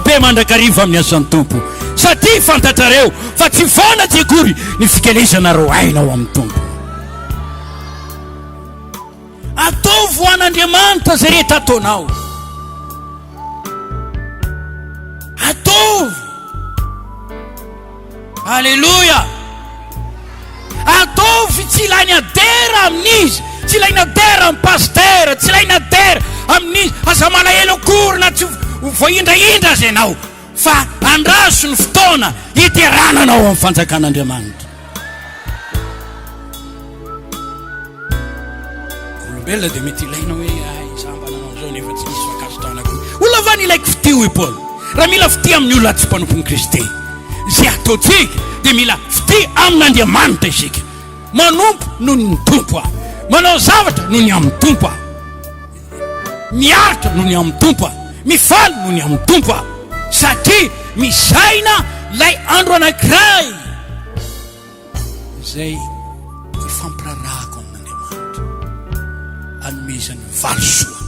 be mandrakariva amin'ny asan'ny Tompo, satria fantatrareo fa tsy foana tsy akory ny fikelezanareo aina ao amin'ny Tompo. Ataovy ho an'Andriamanitra izay rehetra ataonao. Ataovy. Aleloia! Ataovy tsy ilaina dera amin'izy, tsy ilaina dera amin'ny pasitera, tsy ilaina dera amin'izy. Aza malahelo akory na tsy voahindrahindra aza ianao, fa andraso ny fotoana hiderana anao amin'ny fanjakan'Andriamanitra. Olombelona dia mety ilaina hoe ay za mba nanao an'izao nefa tsy nisy fankasitrahana akory. Olona va ny ilaiko fitia hoy Paoly. Raha mila fitia amin'ny olona tsy mpanompon'i Kristy izay ataontsika dia mila fitia amin'Andriamanitra isika. Manompo noho ny Tompo aho. Manao zavatra noho ny amin'ny Tompo aho. Miaritra noho ny amin'ny Tompo aho. Mifaly noho ny amin'ny Tompo aho. Satria misaina ilay andro anankiray. Izay ifampirarahako amin'Andriamanitra, anomezany valisoa.